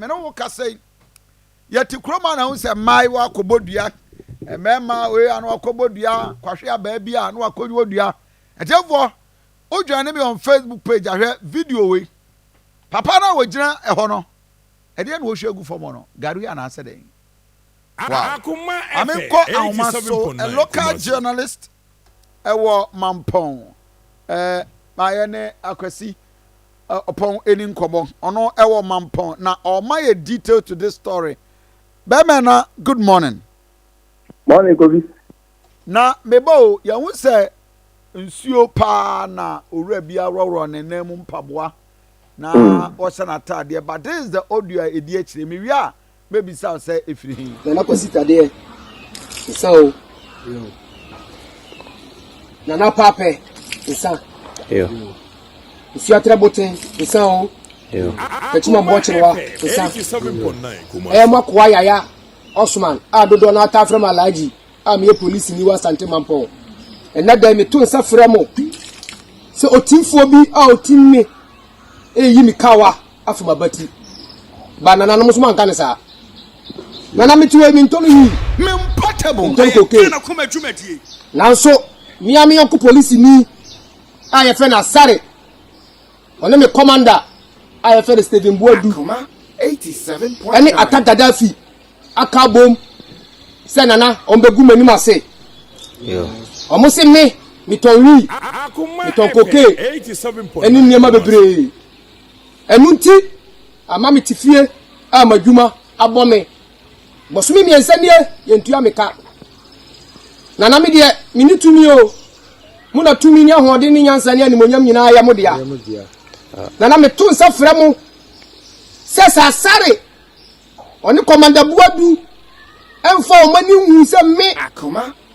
Me ne wo kasa yi, yɛte kurom a na ho sɛ mmaayewa akɔbɔ dua, mmarima wei ano akɔbɔ dua, kwahwe abaa bi a na wakɔbɔ dua. Atiefoɔ, wo join me on Facebook page ahwɛ video wei. Papa no a wɔgyina ɛhɔ no, ɛdeɛ na wɔhwie agu fam hɔ no, gari anaasɛ dɛn? Wow. Ame nkɔ ahoma so, a local journalist ɛwɔ Mampɔn. Ɛɛ, ma yɛ ne Akwasi Ɔpɔn ɛni nkɔmɔ. Ɔno ɛwɔ Mampɔn na ɔma yɛ detail to this story. Bɛrima na good morning. Morning, Kofi. Na meba o, yɛho sɛ nsuo paa na owura bi aworɔworɔ ne nan mu mpaboa na ɔhyɛ n'ataadeɛ, but this is the audio a ɛdi akyire. Mewie a, mɛbisa wo sɛ ɛfiri he. Nana Kwasi Tadeɛ, nsa o. Nana Paapɛ, nsa. Nsuatrɛ Boten, nsa o. Takyima Boɔkyerewa, nsa. Ɛyɛ mo akoa Yaya Osman a dodoɔ no ataa frɛ me Alhaji a meyɛ polisini wɔ Asante Mampɔn. Ɛnnɛ da yi meto nsa frɛ mo sɛ otimfoɔ bi a otim me reyi me kawa afi m'abati. Ba nananom nso manka ne saa. Nana mete hɔ yi mentɔ no wii. Mentɔ no cocaine. Nanso me a me yɔnko polisini a yɛfrɛ no Asare, ɔne me commander a yɛfrɛ no Stephen Boadu ɛne Ata Gaddafi aka abom sɛ nana ɔmbɛgu m'anim ase. Ɔmo se me metɔn wii, metɔn cocaine ɛne nneɛma bebree. Ɛno nti ama mete fie a m'adwuma abɔ me. Bɔsome 3 nie yɛntua me ka. Nana me deɛ menni tumi o. Mo na tumi ne ahoɔden ne nyansa ne animonyam nyinaa yɛ mo dea. Nana meto nsa frɛ mo sɛ sɛ Asare ɔne Kɔmanda Buadu ɛmfa wɔn ani nhu sɛ me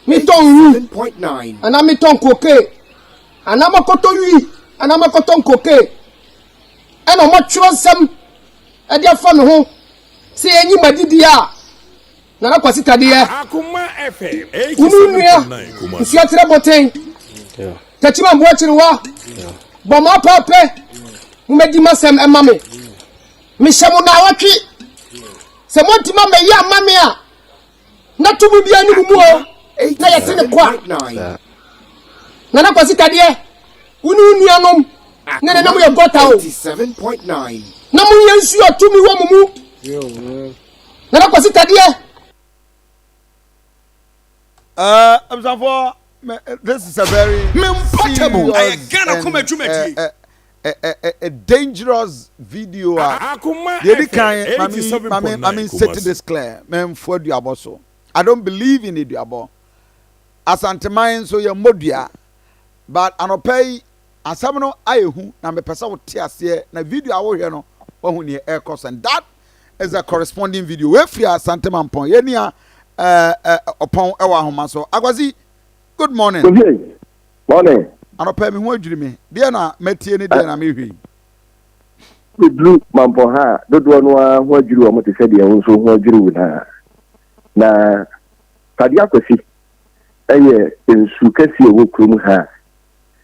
metɔn wii anaa metɔn cocaine anaa makɔtɔ wii anaa makɔtɔn cocaine ɛna wɔatwerɛ nsɛm ɛde afa me ho sɛ yɛnyi m'adidie a, Nana Kwasi Tadeɛ, wo ne wo nua Nsuaterɛ Boten, Takyima Mboakyerewa, bɔ mo apɛɛpɛ, mommɛdi m'asɛm ɛma me. Mehyɛ mo naawɔtwe sɛ moantumi ammɛyɛ amma me a, na tumi biara ne mo mu o, na yɛte ne kwa. Nana Kwasi Tadeɛ, wo ne wo nuanom ne ne na moyɛ gɔta o, na monyɛ nsuo a tumi wɔ mo mu. Nana Kwasi Tadeɛ. Abusuafoɔ, this is a very serious and a dangerous video a deɛ di kan, mami mami mami set this clear, mɛnfo aduabɔ so. I don't believe in aduabɔ. Asanteman nso yɛ mmɔ dua, but anɔpa yi asɛm no ayɛ hu na mepɛ sɛ wote aseɛ na video a wohwɛ no wahu neɛ ɛrekɔ so, and that is a corresponding video. Wefiri Asante Mampɔn, yɛn nua Ɔpɔn ɛwɔ ahoma so. Akwasi, good morning. Kofi, morning. Anɔpa mi ho adwiri me, deɛ na matie ne deɛ na mehwɛ yi. Bɛduru Mampɔn ha a, dodoɔ no ara ho adwiri wɔn te sɛ deɛ wo nso ho adwiri wo naa. Na Tadeɛ Akwasi yɛ nsu kɛseɛ ɛwɔ kurom ha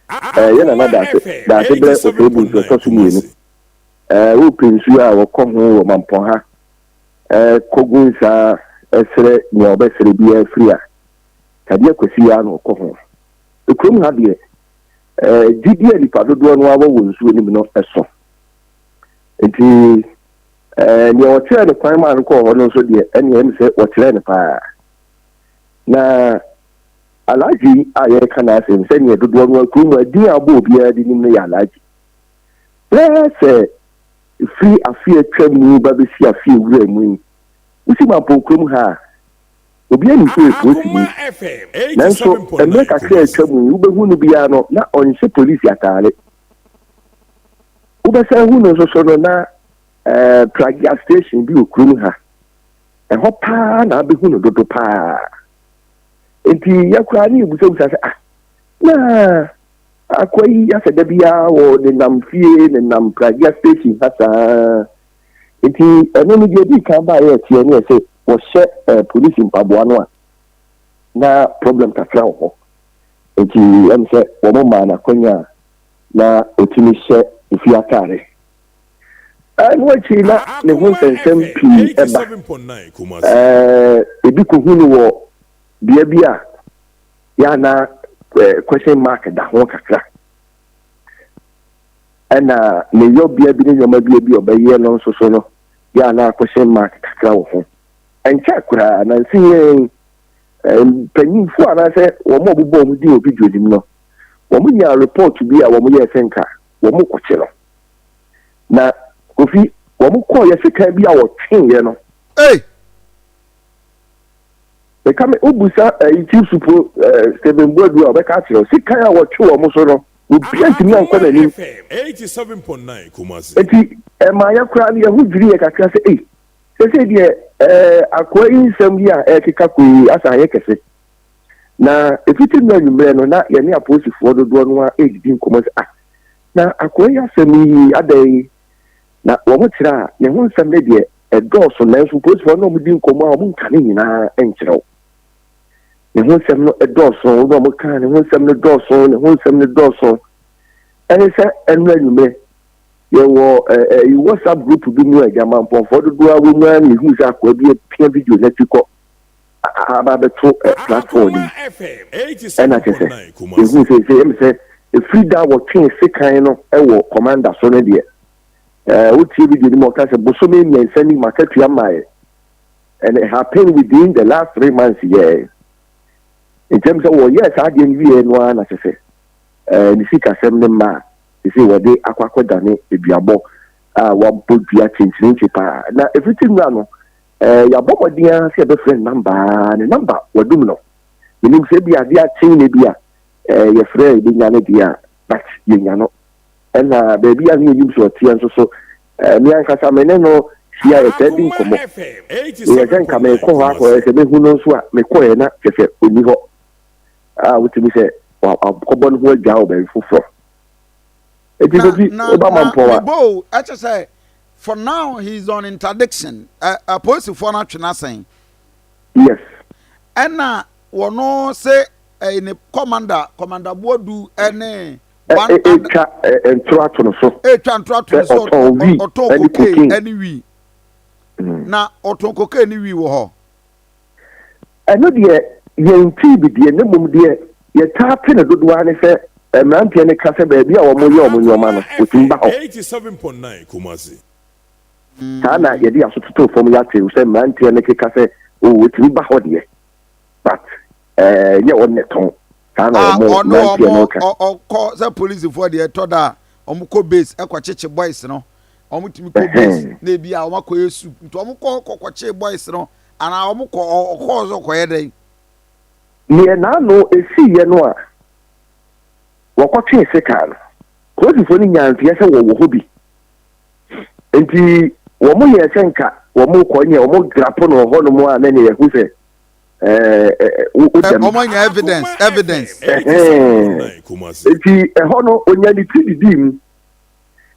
a ɛyɛ Nana Daase Daase berɛ Osei Bonsu ɛtɔ so mmienu. Wopɛ nsuo a wɔkɔ ho wɔ Mampɔn ha kɔgu nsa srɛ nea wɔbɛsrɛ biara firi a, Tadeɛ Akwasi yi ara na ɔkɔ ho. Kurom ha deɛ, gyidie a nipa dodoɔ no ara wɔ wɔ nsuo no mu no so. Nti nea wɔkyerɛɛ no kwan maa no kɔɔ hɔ no nso deɛ, ɛnea ɛmu sɛ wɔkyerɛɛ no paa. Na Alhaji a yɛreka n'asɛm sɛnea dodoɔ no ara kurom ha din a wɔbɔ obiara de nim no yɛ Alhaji. Bɛyɛ sɛ firi afe a atwa mu ba bɛsi afe a ɛwura mu yi, wosi Mampong kurom ha a, obiara nim sɛ ɔyɛ polisini. Nanso mmerɛ kakra a atwa mu yi, wobɛhu no biara no, na ɔnhyɛ polisi ataare. Wobɛsan hu no nso so no, na eh, Pragya station bi wɔ kurom ha. Ɛhɔ paa na abɛhu no dodo paa. Nti yɛkoraa ne yɛbusabusa sɛ, ah, na akoa yi asɛ da biara wɔ nenam fie, nenam Pragya station ha saa. Nti ɛno no deɛ ɛdii kan baeɛ ɛteɛ ne ɛsɛ wɔhyɛ eh, polisi mpaboa no a, na problem kakra wɔ hɔ. Nti ɛm sɛ wɔn maa no akwanya a na ɔtumi hyɛ efie ataare. Ɛno akyi na ne ho nsɛnsɛm pii ba. Ebi kɔhu no wɔ bea bi a yɛ a na question mark da ho kakra. Ɛna ne yɔbea bi ne nneɛma bi bi a ɔbɛyɛ no nso so no, yɛ a na question mark kakra wɔ ho. Ɛnkyɛɛ koraa, nansa yi ara yi, mpanyimfo anaasɛ wɔn a wɔbobɔ wɔn din wɔ video no mu no, wɔnyaa report bi a wɔyɛɛ sɛ nka wɔrekɔkye no. Na Kofi, wɔn kɔɔ yɛ sekan bi a wɔtweeɛ no. Ei! Meka me wobusa ɛyi eh, Chief Supo eh, Stephen Boadu a ɔbɛka akyerɛ wo sekan a wɔtwe wɔn so no obi antumi ankɔ n'anim. Eti ɛma yɛ koraa no yɛho dwiri yɛ kakra sɛ ei sɛsɛ deɛ ɛɛ akoa yi nsɛm yi a ɛrekeka kɔ yi asan ayɛ kɛse. Na efiti nnɛ anwummerɛ no na yɛne apolisifoɔ dodoɔ no ara redidi nkɔmmɔ sɛ ah Na akoa yi asɛm yi adɛn yi? Na wɔkyerɛ a, ne ho nsɛm no deɛ, ɛdɔɔso, nanso polisifoɔ no ne wɔn di nkɔmmɔ a, wɔnka ne nyinaa nkyerɛ wo. Ne ho nsɛm no dɔɔso, na wɔka ne ho nsɛm no dɔɔso, ne ho nsɛm no dɔɔso. Ɛne sɛ ɛno anwummerɛ, yɛwɔ ɛyi WhatsApp group bi mu a agyamampɔnfoɔ dodoɔ a wɔ mu ara na yɛhuu sɛ akoa bi apia video no akyi kɔ aba abɛto platform no mu. Ɛna kyerɛ sɛ yɛhuu sɛ sɛ ɛmu sɛ ɛfiri da a wɔtwee sekan no wɔ commander so no deɛ, wotie video no mu ɔka sɛ bosome 3 ni makatua mmaeɛ, and it happened within the last 3 months yɛɛ. Nti ɛmu sɛ wɔyɛɛ saa adeɛ no wieɛ no ara na kyerɛ sɛ ne sikasɛm no mma a sɛ wɔde akɔ akɔdane aduabɔ a wabɔ dua kyenkyerenkye paa. Na ɛfiri ti nnura no, yɛabɔ mmɔden ara sɛ yɛbɛfrɛ ne namba a, ne namba wadum no. Menim sɛ bi adeɛ akyen na bi a yɛfrɛ a yɛbɛnya no deɛ a, but yɛnya no. Ɛna baabi a ne yɛnim sɛ ɔteɛ nso so, me ankasa me ne no hyia yɛtaa di nkɔmmɔ. Meyɛ sɛ nka mekɔ hɔ akɔyɛ sɛ mɛhu no nso a, mekɔɛ na kyerɛ sɛ ɔnni hɔ. A wotumi sɛ wakɔbɔ ne ho adwaa wɔ baabi foforɔ. Eti Kofi, woba Mampɔn a. Na mebo ɛkyɛ sɛ for now he is on interdiction. Apolisifoɔ no atwe n'asɛn. Yes. Ɛna wɔn se ɛyɛ ne commander, Commander Boadu ɛne one other. Etwa ntoro ato no so. Etwa ntoro ato no so. Ɔtɔn wii ɛne cocaine. Ɛne wii. Na ɔtɔn cocaine ne wii wɔ hɔ. Ɛno deɛ yɛntee bi deɛ, na mmom deɛ yɛtaa te no dodoɔ ara ne sɛ mmeranteɛ no ka sɛ baabi a wɔyɛ wɔn nneɛma no, wɔtumi ba hɔ. Saa na yɛde yɛn aso totoo fam yɛate sɛ mmeranteɛ no keka sɛ oh, wɔtumi ba hɔ deɛ, but ɛnyɛ wɔn na ɛtɔn. Saa na wɔn mmeranteɛ no ka. Ɔkɔ sɛ polisifoɔ deɛ ɛtɔ da a wɔkɔ base ɛkɔkyekye boys no, wɔtumi kɔ base na ebi a wɔakɔyɛ soup nti wɔkɔ kɔkɔkye boys no anaa wɔn kɔ ɔkɔɔ so kɔyɛ dɛn. Neɛ n'ano esiiɛ no a wɔkɔtwee sekan no, polisifoɔ no nyaa nteɛ sɛ wɔwɔ hɔ bi. Nti wɔn yɛɛ sɛ nka wɔn rekɔ neɛ wɔn grapo no wɔ hɔnom a na neɛ yɛhu sɛ ɛɛ wo dɛm. Wɔn anya evidence evidence. Ɛhɛn. Nti ɛhɔ no onya ne ti didii mu.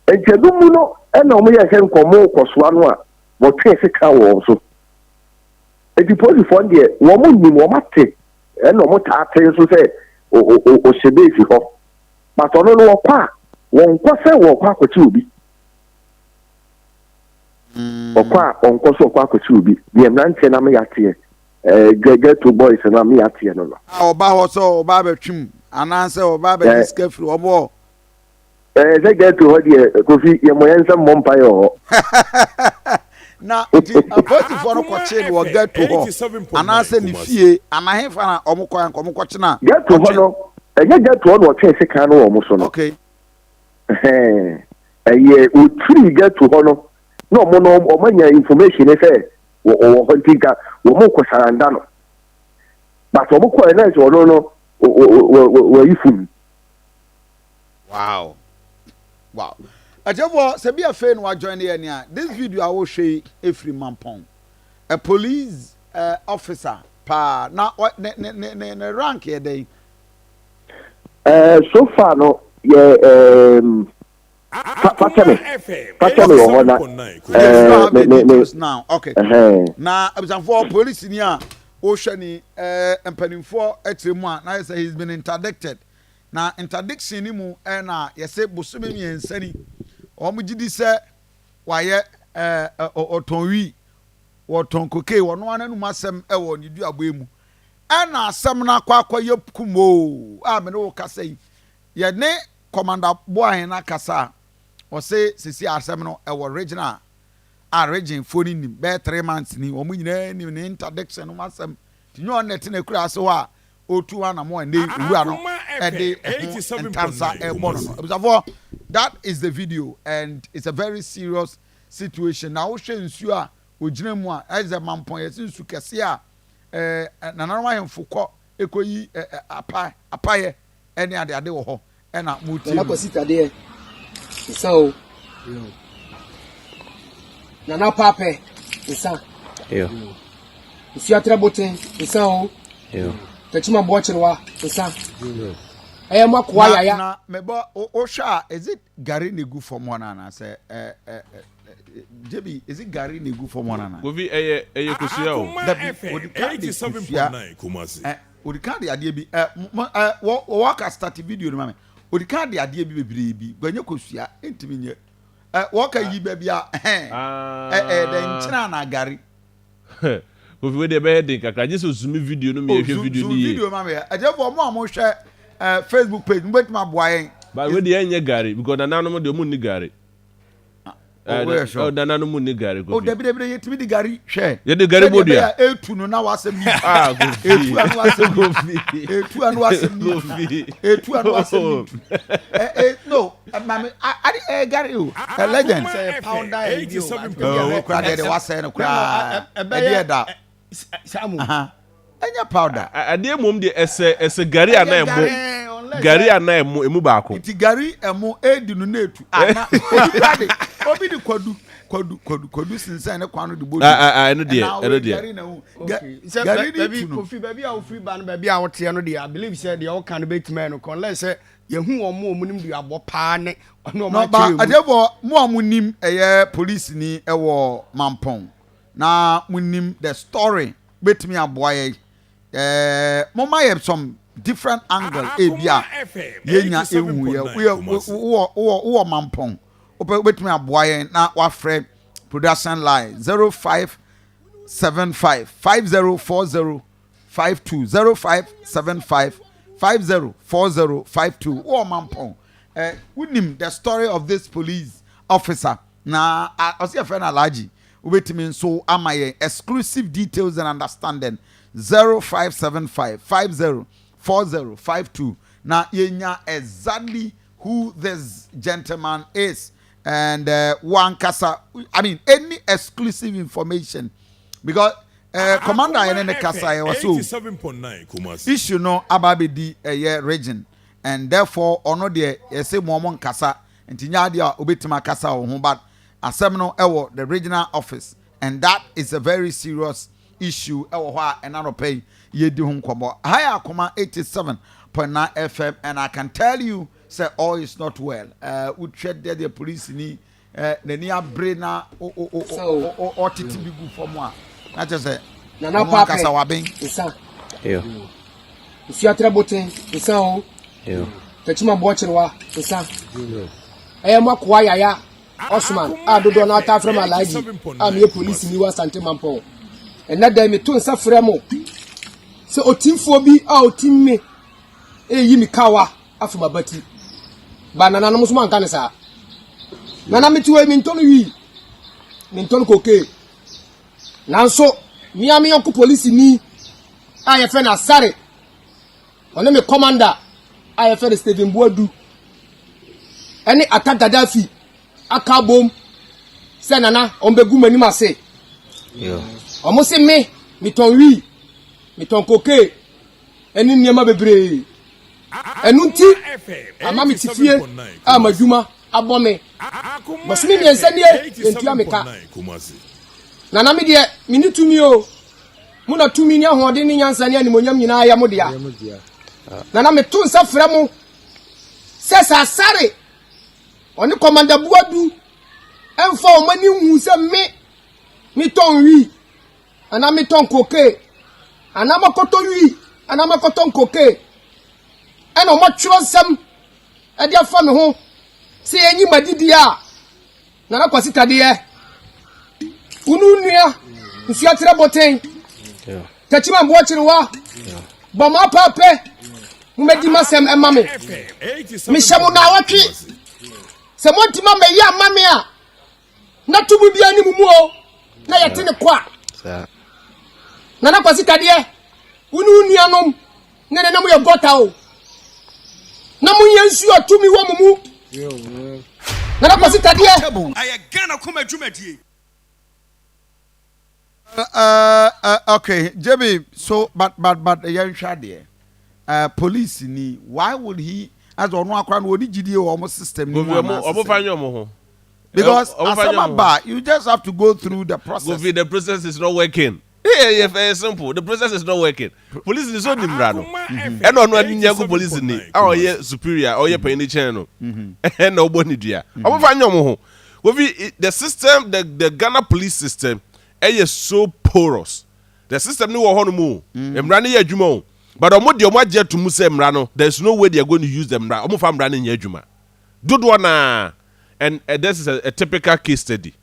Nti ɛno mu no ɛna wɔn yɛɛ sɛ nka wɔn rekɔsoa no a wɔtwee sekan wɔ wɔn so. Enti polisifoɔ no deɛ, wɔn nim, wɔn ate, ɛna wɔn taa te nso sɛ ɔhyɛ base hɔ. But ɔno no wɔkɔ a, wɔnkɔ sɛ wɔkɔ akɔkye obi. Ɔkɔ a, ɔnkɔ sɛ ɔkɔ akɔkye obi. Deɛ mmeranteɛ no ama yɛateɛ, ɛɛ ghetto boys no ama yɛateɛ no no. A ɔba hɔ sɛ ɔba abɛtwem anaasɛ ɔba abɛgye sika firi wɔn hɔ. Ɛɛ sɛ ghetto hɔ deɛ Kofi yɛmmɔ yɛn nsam mmɔ mpaeɛ wɔ hɔ. Na nti apolisifoɔ no kɔkyee no wɔ ghetto hɔ anaasɛ ne fie anaa hefa na wɔn kɔ anka wɔn kɔkye na. Ghetto hɔ no ɛnyɛ ghetto hɔ na ɔtwee sekan no wɔ wɔn so no. Okay. Ɛhɛn ɛyɛ otiri ghetto hɔ no na wɔn no wɔn anya information ne sɛ wɔwɔ hɔ nti nka wɔn kɔ saranda no but wɔn kɔ ɛna sɛ ɔno no wɔyi fum. Wow. Wow. Atiefoɔ, sɛ bi afei na wajoin yɛ nea, this video a wohwɛ yi efiri Mampɔn. A police officer paa na ne ne ne ne ne rank yɛ dɛn? So far no yɛ fa kyɛ me fa kyɛ me wɔ hɔ na Yes, you don't have the details now. Okay. Na abusuafoɔ, polisi ni a wohwɛ ni mpanimfoɔ akyerɛ mu a na yɛ sɛ he's been interdicted. Na interdiction no mu na yɛse bosome 3 ni wɔn gye di sɛ wayɛ ɛɛ ɔtɔn wii, wɔtɔn cocaine, wɔn ano anum asɛm ɛwɔ ne duabɔ mu. Ɛna asɛm no akɔ akɔyɛ kumoo a mene wo kasa yi, yɛne Commander Boahen akasa a ɔse sisi asɛm no ɛwɔ regional a region foɔ no nim bɛyɛ 3 months ni, wɔn nyinaa nim ne interdiction no asɛm. Nti nyɛ ɔno na ɛte n'akura ase hɔ a otu anamɔ ɛnɛ yi owura no ɛde ɛho ntansa ɛbɔ no. Abusuafoɔ, that is the video and it's a very serious situation. Na wohwɛ nsuo a ogyina mu a, ɛsɛ Mampɔn yɛsɛ nsu kɛseɛ a nananom ahemfo kɔ ekoyi ɛɛ apa apayɛ ɛne adeade wɔ hɔ ɛna mo tie Nana no. Kwasi Tadeɛ, nsa o. Nana Paapɛ, nsa. Nsuatrɛ Boten, nsa o. Takyima Boɔkyerewa, nsa. Ɛyɛ mo akoa Na yaya. Na mebɔ wohwɛ a, is it gari na egu fam hɔ no anaasɛ ɛɛ ɛɛ jebi, is it gari na egu fam hɔ no ana? Kofi, ɛyɛ kosua o. Dabi, odi kan de kosua odi kan de adeɛ bi ɛ mo ɛ wɔ wɔ ka start video no ma mi. Odi kan de adeɛ bi bebree bi gbɛnyɛ kosua ntumi nyɛ wɔka yi baabi a ɛhɛn ɛ ɛ dɛ nkyɛn na gari. Kofi, wei deɛ ɛbɛyɛ den kakra gye sɛ osumi video no mi yɛhwɛ zoom video zoom no yie. Video ma mi yɛ ɛgyefo ɔmo a mo hwɛ Facebook page mo bɛtumi aboa yɛn. But wei deɛ ɛnyɛ gari because nananom deɛ ɔmo nni gari. Oh, woyɛ sure? Nananom nni gari. O Kofi. Dabi, dabi, yɛtumi di gari hwɛ. Yɛde gari bɔ dua. Sɛdeɛ ɛbɛyɛ a etu no na wasɛm ni. Ah, Kofi. Etu a na wasɛm ni. Kofi. Etu a na wasɛm ni. Kofi. Etu a na wasɛm ni. Ɛ ɛ no, maame ade gari o, legend. Sɛ powder yɛ bi o. Ɛ o kura deɛ de wasɛn no koraa ɛdeɛ da. Samu. Ɛnyɛ powder. Adeɛ mom deɛ ɛsɛ gari ana ɛmo, gari ana ɛmo emu baako. Nti gari ɛmo edi no na etu ana obi kura de obi de kwadu kwadu kwadu kwadu sinsɛn ne kwan no de bɔ. Ah ah ah, ɛno deɛ ɛna ɛno wei deɛ. Gari na ho Sɛ gari ne baabi tu no. Kofi, baabi a wofiri ba no, baabi a woteɛ no deɛ, I believe sɛ deɛ woka no bɛtumi ayɛ no kɔ unless sɛ yɛhu wɔn a wɔn nim duabɔ paa ne ɔne wɔn No ba akyerɛ mu. Adeɛbɔ mo a mo nim ɛyɛ police ni ɛwɔ Mampɔn na mo nim the story betumi aboa yɛ, mo ma yɛ some different angle ebi a yɛnya ehu yɛ. Woyɛ wowɔ wowɔ wowɔ Mampɔn, wopɛ wobɛtumi aboa yɛn na wafrɛ production line 0575 504052, 0575 504052. Wowɔ Mampɔn, wonim the story of this police officer na ɔsi yɛfrɛ no Alhaji, wobɛtumi nso ama yɛn exclusive details and understanding, 0575 504052, na yɛnya exactly who this gentleman is and wankasa, I mean, any exclusive information, because commander yɛn ne kasa yɛ wɔ so issue no aba abɛdi ɛyɛ region and therefore ɔno deɛ yɛsɛ mu ɔmo nkasa nti nyɛ adeɛ a obɛtumi akasa wɔ ho, but asɛm no ɛwɔ the regional office and that is a very serious issue ɛwɔ hɔ a ɛna nɔpɛ yi yɛdi ho nkɔmmɔ. Ha yɛ Akoma 87.9 FM and I can tell you sɛ all is not well. Wotwɛ deɛ police ni n'ani abere na ɔtete bi gu fam a na kyerɛ sɛ Nana ɔno Paapɛ ankasa waben. Nsa. Nsuatrɛ Boten, nsa o. Takyima Boɔkyerewa, nsa. Ɛyɛ mo akoa yaya Osman a dodoɔ no ata frɛ m Alhaji a meyɛ polisi ni wɔ Asante Mampɔn. Ɛnɛ dɛn meto nsa frɛ mo sɛ otimfoɔ bi a otim me ɛyi mi kawa afa m'abati ba. Nananom nso manka ne saa. Nana, mete hɔ yi, mentɔ no wii, mentɔ no kokee, nanso mmea me yɔnko polisi ni a yɛfrɛ no Asare, ɔne me commander a yɛfrɛ no Stephen Boadu ɛne Ata Gaddafi aka bom sɛ nana ɔmbɛgu m'anim ase. Ɔmo se me metɔn wii, metɔn kokee ɛne nneɛma bebree. Ɛno nti ama me te fie a m'adwuma abɔ me bɔsome 3 nie, yɛntua me ka. Nana, me deɛ menni tumi o, mo na tumi ne ahoɔden ne nyansa ne animonyam nyinaa yɛ mo dea. Nana, meto nsa frɛ mo sɛ sɛ Asare ɔne Commander Buadu ɛmfa wɔn ani hu sɛ me metɔn wii anaa metɔn kokee anaa makɔtɔ wii anaa makɔtɔn kokee ɛna wɔatwerɛ nsɛm ɛde afa me ho sɛ yɛnyi m'adidie a. Nana Kwasi Tadeɛ, wo ne wo nua Nsuaterɛ Boten, Takyima Mboɔkyerewa, bɔ mo apaape, mommɛdi m'asɛm ɛma me. Mehyɛ mo naawɔtwe, sɛ moantumi ammɛyɛ amma me a, na tumi biara ne mo mu o, na yɛte ne kɔ a. Nana Kwasi Tadeɛ, wo ne wo nuanom ne ne na moyɛ gɔta o na monyɛ nsuo a tumi wɔ mo mu Nana Kwasi Tadeɛ. Ɛyɛ Ghana kɔma dwumadie. Uh, uh, okay, JB, so, but, but, but, yɛnhwɛ adeɛ. Police ni, why would he, as ɔno akora no, ɔni gyidie wɔ ɔmo system ni mu anaa system? Ɔmo fa nyɛ ɔmo ho. Because asɛm aba, you just have to go through the process. Kofi, the process is not working. Ɛyɛ ɛyɛ simple, the process is not working. Police ni so ni mmara no. Ɛna ɔno ani nyɛ ko police ni a ɔyɛ superior, ɔyɛ panyin kyɛn no. Ɛna ɔbɔ ne dua. Ɔmo fa nyɛ ɔmo ho. Kofi, the system, the Ghana police system ɛyɛ so porous. The system ni wɔ hɔ nom o. Mmara no yɛ adwuma o. But ɔmo deɛ ɔmo agye ato mu sɛ mmara no, there is no way they are going to use the mmara. Ɔmo fa mmara no nyɛ adwuma. Dodoɔ naa and uh, this is a typical case study.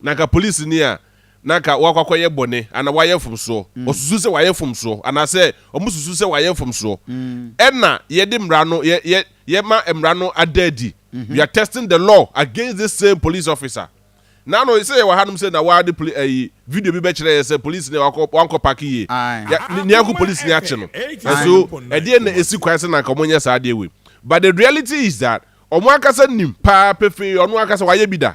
Na nka police ni a na nka wakɔ akɔyɛ bɔne ana wayɛ mfomsoɔ. Ɔsusu sɛ wayɛ mfomsoɔ anaasɛ ɔmo susu sɛ wayɛ mfomsoɔ. Ɛna yɛde mmara no yɛ yɛ yɛma mmara no ada adi. We are testing the law against this same police officer. Na no sɛ yɛwɔ hanom sɛ na wɔade poli ɛyi video bi bɛkyerɛ yɛ sɛ police ni wakɔ wankɔ park yie. Ya ne nea ko police ni akye no. Ɛso ɛdeɛ na esi kwan sɛ na nka ɔmo nyɛ saa adeɛ wei. But the reality is that ɔmo ankasa nim paa pefee ɔno ankasa wayɛ bi da.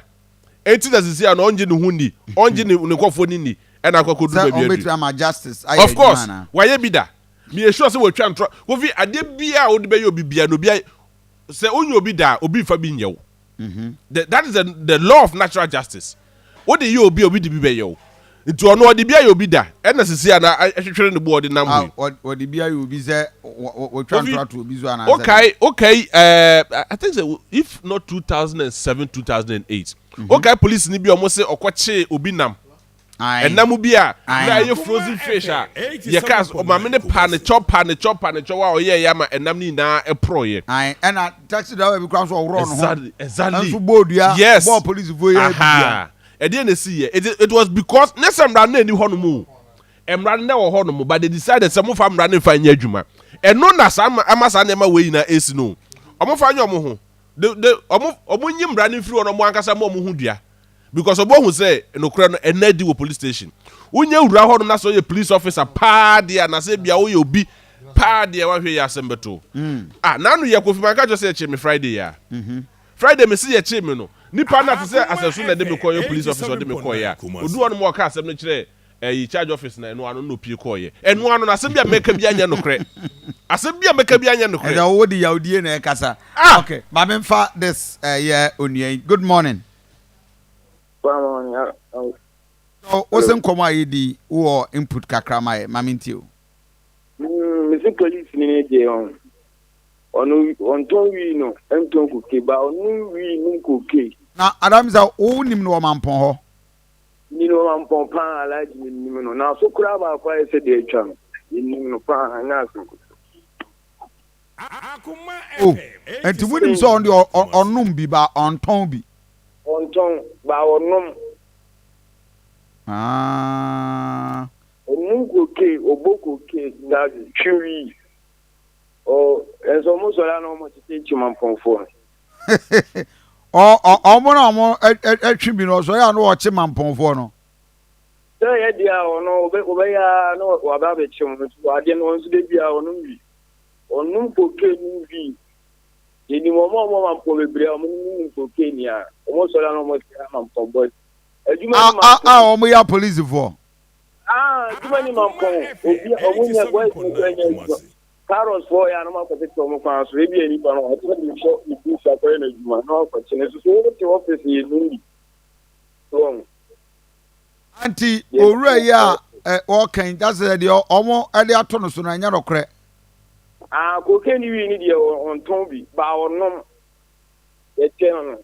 Enti na sisi a no ɔngye ne ho nni, ɔngye ne ne nkɔfoɔ no nni ɛna akɔ akɔduru Sɛ baabi ɔmo aduru. betumi ama justice ayɛ Of course adwuma anaa? wayɛ bi da. Meyɛ sure sɛ watwa ntorɔ. Kofi adeɛ biara a wode bɛyɛ obi biara no obi ayɛ sɛ wonyɛ obi da a obi nfa bi nyɛ wo. The, that is the, the law of natural justice. Wode yɛ obi a obi de bi bɛyɛ wo. Nti ɔno ɔde bi ayɛ obi da ɛna sisi a na ahwehwere ne bo ɔde nam hɔ yi. Ɔde bi ayɛ obi sɛ wɔtwa Kofi ntora to obi so anaasɛ dɛn? Okay, okay, I think sɛ if not 2007, 2008. Okay, police ni bi a wɔn se ɔkɔkyee obi nam. Ɛnam bi a na ɛyɛ frozen fish a yɛ kaa maame ne pa ne kyɛw pa ne kyɛw pa ne kyɛw a ɔyɛɛ yɛ ama ɛnam ne nyinaa ɛporɔeɛ. Ae, ɛna taxi driver bi koraa nso ɔworɔɔ ne ho. Exactly, exactly. Nso bɔɔ dua, Yes. bɔɔ polisifoɔ yi ara bi dua. Aha. Ɛdeɛ na ɛsi yɛ. It, it was because ne sɛ mmara no ɛni hɔ nom o. Mmara no na ɛwɔ hɔ nom but they decided sɛ mofa mmara no mfa nyɛ adwuma. Ɛno na saa ama saa nneɛma wei nyinaa ɛsi no. Ɔmo fa nyɛ ɔmo ho. De, de, ɔmo, ɔmo nyi mmara no mfiri hɔ na ɔmo ankasa ma ɔmo ho dua. Because ɔmo ahu sɛ nokorɛ no ɛnna adi wɔ police station. Wonya wura hɔ nom na sɛ ɔyɛ police officer paa deɛ anaasɛ ebia woyɛ obi paa deɛ wahwɛ yɛ asɛm bɛto. Ah, n'ano yɛ Kofi manka kyerɛ sɛ yɛkyee me Friday a. Friday mese yɛkyee me no, nipa no a te sɛ asɛso na ɛde me kɔeɛ police officer ɔde me kɔeɛ a, ɔduu hɔ nom ɔka asɛm no kyerɛɛ ɛyi charge office na ɛno ano na opie kɔeɛ. Ɛno ano no asɛm bi a mɛka bi anyɛ nokorɛ. Asɛm bi a mɛka bi anyɛ nokorɛ. Ɛsɛ wo de yawdie na ɛkasa. Ah! Okay, ma me nfa this ɛyɛ onua yi. Good morning. So, wo se nkɔmɔ a yɛdi wowɔ input kakra ma yɛ, ma me ntie o. Mm, me se police ni ne deɛ ɔn. Ɔno ɔntɔn wii no ntɔn koke ba ɔno wii nom koke. Na Adamisa wo nim no wɔ Mampɔn hɔ? Nim no wɔ Mampɔn paa Alhaji me nim no na so koraa baako ayɛ sɛ deɛ atwa no me nim no paa ɛnyɛ asɛm ketewa. Oh nti mo nim sɛ ɔno deɛ ɔnom bi ba ɔntɔn bi? Ɔntɔn ba ɔnom. Ah. Ɔnom koke ɔbɔ koke na twe wii. Oh, nso ɔmo sɔrɔ a na ɔmo tete kyimampɔnfoɔ no. Ɔmo na ɔmo ɛtwe bi no ɔsɔre a na ɔkye mampɔnfoɔ no. Sɛ ɛyɛ deɛ a ɔno ɔbɛyɛ a na waba abɛkye wɔn nso adeɛ no ɔnso de bi a ɔnom wi ɔnom kokain nom wi yɛnim ɔmo a ɔmo mampɔn bebree a ɔmo nom kokain a ɔmo sɔrɔ a na ɔmo sɛ mampɔn boys adwuma ni mampɔn a ɔmo yɛ apolisifoɔ. Ah, adwuma ni mampɔn. Obi a ɔmo nya boys no kura nya adwuma. Carrots fo yɛ anam akɔtete ɔmo kwan so. Ebi yɛ nipa no ɔte de kɔ ne bush akɔyɛ n'adwuma na wakɔkye ne so so wote office yɛ num bi. So wɔn. Anti owura yi a ɔka yi dasɛ deɛ ɔmo de ato no so no ɛnyɛ nokorɛ. Ah, cocaine wii ni deɛ ɔntɔn bi, ba ɔnom. Yɛkyɛ no no.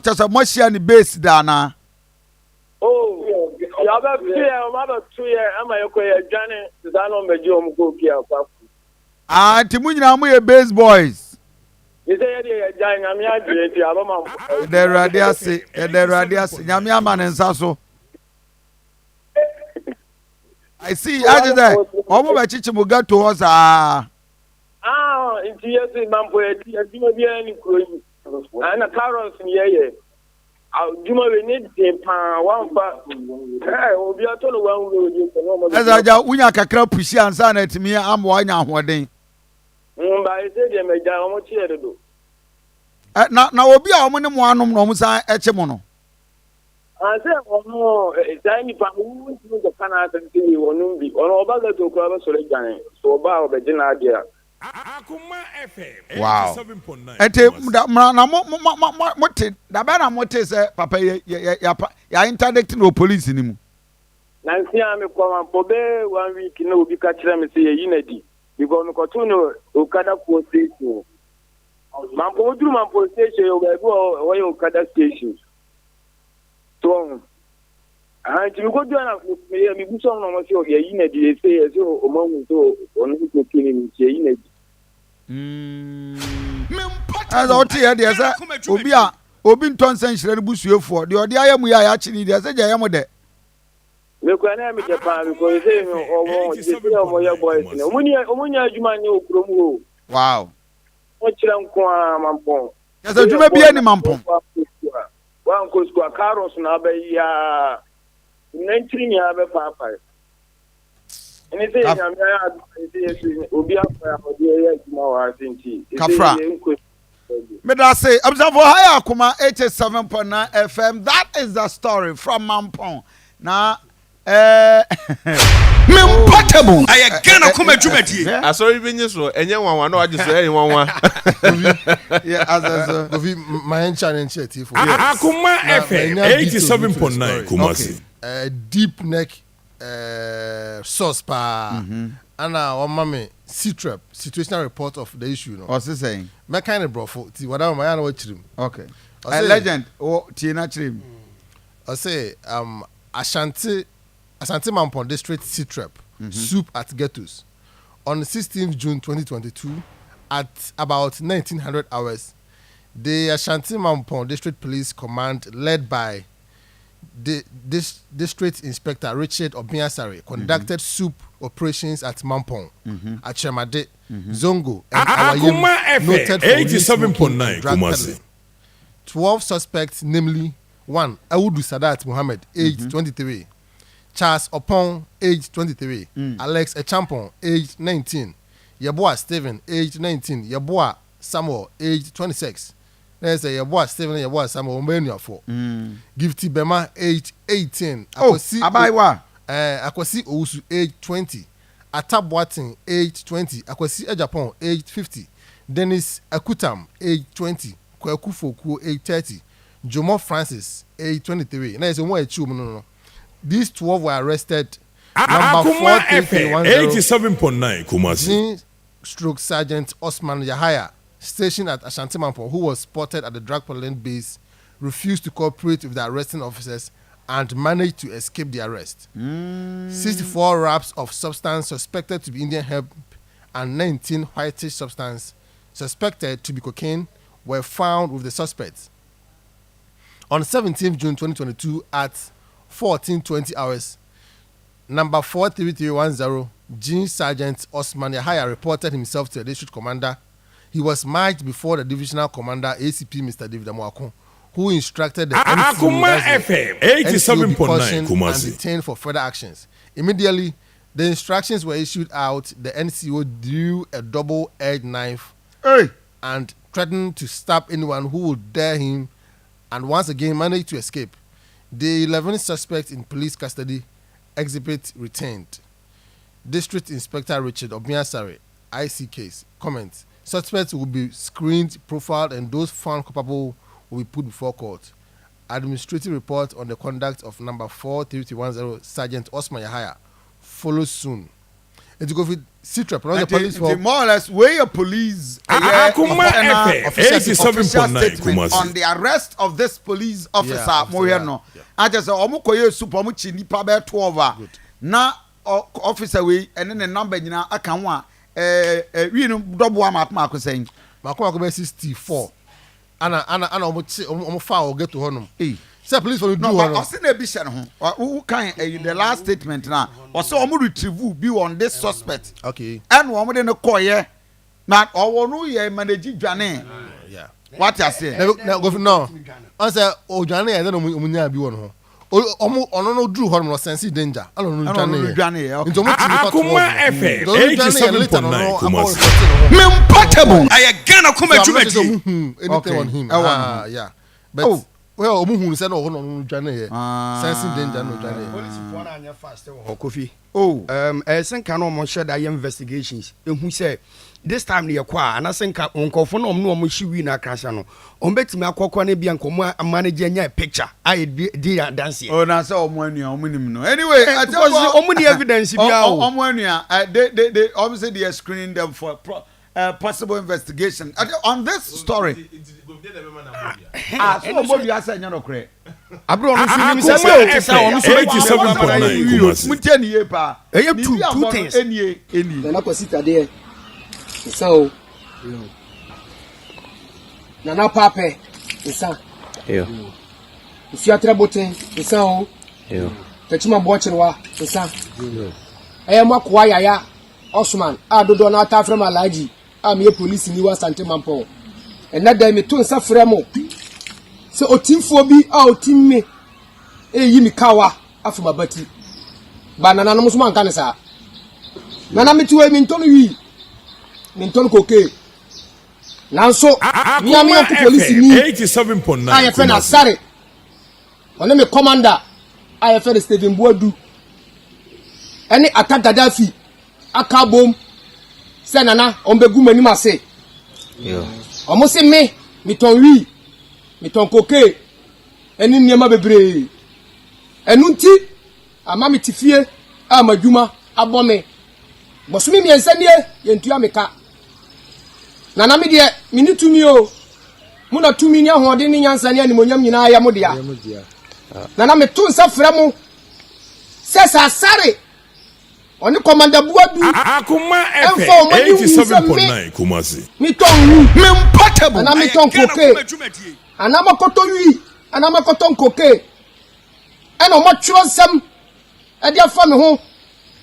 Kyɛ sɛ moahyia ne base da anaa? Oh, yɛabɛto yɛ, wɔn abɛto yɛ ama yɛkɔ yɛ adwane, saa na wɔn bɛgye wɔn kɔ fie akɔ akɔ. Ah, nti mo nyinaa mo yɛ base boys. Ne sɛ yɛdeɛ yɛgyae Nyame agye nti aba ma. Yɛda Awurade ase, yɛda Awurade ase. Nyame ama ne nsa so. I see, agye sɛ wɔn bɛkyekye mo ghetto hɔ saa. Ah, nti yɛse mampo yɛdi adwuma biara ne kuro yi. Ɛna carrots ne yɛyɛ. Adwuma wei ne den paa wamfa ɛɛ obi atɔ no wanwuro wɔ di na ɔmo. Ɛsɛ agya wonya kakra pusi ansa na atumi ama wanya ahoɔden. Mba ɛsɛ deɛ magya wɔn kyeɛ dodo. Ɛ na na obi a wɔn ne mo anom na wɔn san ɛkye mo no. Sɛ ɔno saa nipa no wo ntumi nkɔka n'asɛm sɛ wei ɔnom bi ɔno ɔba ghetto koraa bɛsɔre adwane so ɔba a ɔbɛgye n'adeɛ a. Wow. Nti da na na mo mo mo mo mo te da bɛn na mo te sɛ papa yɛ yɛ yɛ yɛ interdict no wɔ police ni mu. Nansi a mekɔ mampɔ bɛyɛ one week na obi ka kyerɛ me sɛ yɛyi no adi because mekɔtoo no Okada foɔ station. Mampɔ woduru Mampɔ station yɛ baabi wɔ hɔ yɛ Okada station. So ɔho. Aha nti mekɔdua na meyɛ mebu sɛ ɔmo na ɔmo sɛ yɛyi no adi ɛsɛ yɛsɛ ɔmo ahu sɛ ɔno ne kokaine no nti yɛyi no adi. Ɛsɛ ɔte yɛ deɛ sɛ obi a obi ntɔ nsɛ nhyerɛ no busuafoɔ deɛ ɔde ayɛ mu yɛ a yɛakye ne deɛ sɛ gya ɛyɛ mo dɛ. Mekura na ɛmi dɛ paa because sɛ no ɔmo sɛ ɔmo yɛ boys no ɔmo ni ɔmo nya adwuma nyɛ wɔ kurom hɔ. Wow. Ɔmo kyerɛ nko ara mampɔn. Kyɛ sɛ adwuma bi ani mampɔn. Wankɔ sukuu a carrots na abɛyi aa nantiri nyinaa bɛpaapae. Ɛne sɛ yɛ nyame ayɛ adom a ɛsɛ yɛ so obi afa a ɔde yɛ adwuma wɔ ha se nti Kafra. ɛsɛ yɛ nkɔ Medase abusuafo ha yɛ Akoma 87.9 FM that is the story from Mampong na eh Me mpɔtam. Ɛyɛ Ghana koma dwumadie. Asɔre bi nye so ɛnyɛ nwanwa na wagye so ɛyɛ nwanwa. Yeah, asɛ so. Kofi ma yɛn nkyɛn ne nkyɛn tiefo. Akoma FM 87.9 Kumasi. Okay. Deep neck source paa ana wama me sitrep situational report of the issue no. Ɔse sɛn? Mɛkan ne brɔfo ti wada ma yɛ na wakyerɛ mu. Okay. Ɔse, legend wɔ tie na kyerɛ mu. Ɔse Ashanti Asante Mampong District sitrep soup at ghettos on 16th June 2022 at about 1900 hours the Ashanti Mampong District Police Command led by the this District Inspector Richard Obiasare conducted soup operations at Mampong, Achemade, Zongo, and Akoma Awayem, FM noted for weed smoking 87.9 and drug Kumasi. peddling. 12 suspects, namely 1. Awudu Sadat Muhammad, aged 23, Charles Opon, aged 23, Alex Echampon, aged 19, Yeboah Stephen, aged 19, Yeboah Samuel, aged 26. Na yɛ sɛ Yeboah Stephen ne Yeboah Samuel wɔn bɛyɛ nuafoɔ. Gifty Bema, aged 18, Oh, Akwasi abaayewa. Akwasi Owusu, aged 20, Atta Boateng, aged 20, Akwasi Agyapong, aged 50, Dennis Akutam, aged 20, Kwaku Fokuo, aged 30, Jomo Francis, aged 23. Na yɛ sɛ wɔn a akyi wɔn no no. These 12 were arrested. Number Akoma FM 43310 87.9 Kumasi. Jean Stroke Sergeant Osman Yahaya, stationed at Ashanti Mampong, who was spotted at the drug peddling base, refused to cooperate with the arresting officers and managed to escape the arrest. 64 wraps of substance suspected to be Indian hemp and 19 whitish substance suspected to be cocaine were found with the suspects. On 17 June 2022 at 14:20 hours, number 43310, Jean Sergeant Osman Yahaya reported himself to the district commander. He was marched before the divisional commander, ACP Mr. David Amoako, who instructed the NCO, Akoma that's the FM NCO be 87.9 cautioned and Kumasi. detained for further actions. Immediately, the instructions were issued out. The NCO drew a double-edged knife Hey. and threatened to stab anyone who would dare him, and once again managed to escape. The 11 suspects in police custody exhibit retained. District Inspector Richard Obiasare, IC case, comment. Suspects will be screened, profiled, and those found culpable will be put before court. Administrative report on the conduct of number 43310 Sergeant Osman Yahaya follows soon. Nti Kofi Sitrep, not the police for Nti more or less wei yɛ police ɛyɛ Akoma ɛna FM official 87.9 statement Kumasi. on the arrest of this police officer Yeah, officer, mo hwɛ yeah, no akyɛ sɛ ɔmo kɔ yɛ soup ɔmo kyi nipa bɛyɛ 12 a na officer wei ɛne ne number nyinaa aka ho a ɛɛ ɛ wi no dɔboa maako maako sɛn. Mako mako bɛyɛ 64 ana ana ana wɔn kye wɔn wɔn fa wɔ ghetto hɔ nom. Sɛ police fo no duru hɔ no. Ɔsi na ebi hyɛ ne ho. Wo kan ɛyi the last statement na ɔsɛ wɔn retrieve bi on this suspect. Okay. Ɛna wɔn de no kɔɔyɛ na ɔwɔ no yɛ manage dwane. Wate aseɛ. Na na gofi no ɔn sɛ odwane yɛ ɛdɛ na wɔn nyaa bi wɔ ne ho. Ɔmo ɔno no duru hɔ nom no ɔsɛnsi danger ɛna ɔno no dwane yɛ. Nti ɔmo ti nipa 12 Akoma FM Nti ɔno dwane yɛ later na ɔno akɔ 87.9 report ne ho. Me mpɔtam. Ɛyɛ Ghana koma So I'm not sure sɛ dwumadie. ɔmo hu anything Okay, on him. ɛwɔ ne Ah ho. yeah but Oh. well ɔmo hu no sɛ na ɔhɔ na ɔno no dwane yɛ sensing danger na ɔdwane yɛ. Polisifoɔ no anyɛ fast wɔ hɔ Kofi. Oh. Um, ɛyɛ sɛ nka na wɔn hyɛ da yɛ investigations ehu sɛ this time no yɛkɔ a anasɛ nka nkurɔfoɔ no wɔn ne wɔn hye wii no akrasa no wɔn bɛtumi akɔkɔ no bia nka wɔn amanage anya picture a yɛ di adanseɛ. Oh, na sɛ wɔn anua wɔn nim no. Anyway, Eh, because wɔn ni evidence biara o. Wɔn anua, eh, they they they wɔn sɛ they are screening them for pro, possible investigation. On this story. Ah, so ɔbɔ dua sɛ ɛnyɛ nokorɛ. Abere ɔno nso nim sɛ sɛ ɔte sɛ ɔno nso bɛtumi akɔ ama no ayɛ Kumasi. Mo tie ne yie paa. Ɛyɛ two two things. Enie enie. Nana Kwasi Tadeɛ, nsa o. Nana Paapɛ, nsa. Nsuatrɛ Boten, nsa o. Takyima Boɔkyerewa, nsa. Ɛyɛ mo akoa Yaya Osman a dodoɔ no ataa frɛ me Alhaji a meyɛ polisini wɔ Asante Mampɔn. Ɛnnɛ da yi meto nsa frɛ mo sɛ otimfoɔ bi a otim me reyi me kawa afa m'abati. Ba nananom nso manka ne saa. Nana mete hɔ yi mentɔ no wii, mentɔ no kokee. Nanso me a me yɔnko polisini a yɛfrɛ no Asare Ɔne me kɔmanda a yɛfrɛ no Stephen Boadu ne Atta Gaddafi aka abom sɛ nana wɔn bɛgu m'anim ase. Wɔn se me metɔn wii, metɔn kokee ne nneɛma bebree. Ɛno nti ama mete fie a m'adwuma abɔ me. Bosome mmiɛnsa nie yɛntua me ka. Nana me deɛ menni tumi o. Mo na tumi ne ahoɔden ne nyansa ne animonyam nyinaa yɛ mo dea. Nana meto nsa frɛ mo sɛ sɛ Asare ɔne Kɔmanda Buadu ɛmfa wɔn ani hu sɛ me metɔn wu anaa metɔn koke anaa makɔtɔ wi anaa makɔtɔ nkoke ɛna wɔatwerɛ nsɛm ɛde afa me ho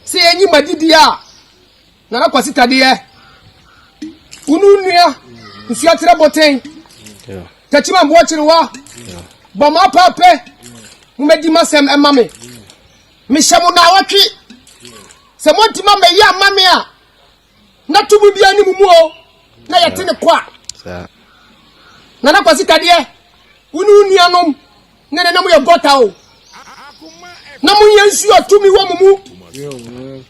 sɛ yɛnyi m'adidie a Nana Kwasi Tadeɛ, wo ne wo nua Nsuaterɛ Boten, Takyima Mboakyerewa, bɔ mo apaape, mommɛdi m'asɛm ɛma me. Mehyɛ mo naawɔtwe, sɛ moantumi ammɛyɛ amma me a, na tumi biara ne mo mu o, na yɛte ne kɔ a. Nana Kwasi Tadeɛ, wo ne wo nuanom ne ne na moyɛ gɔta o, na monyɛ nsuo a tumi wɔ mo mu.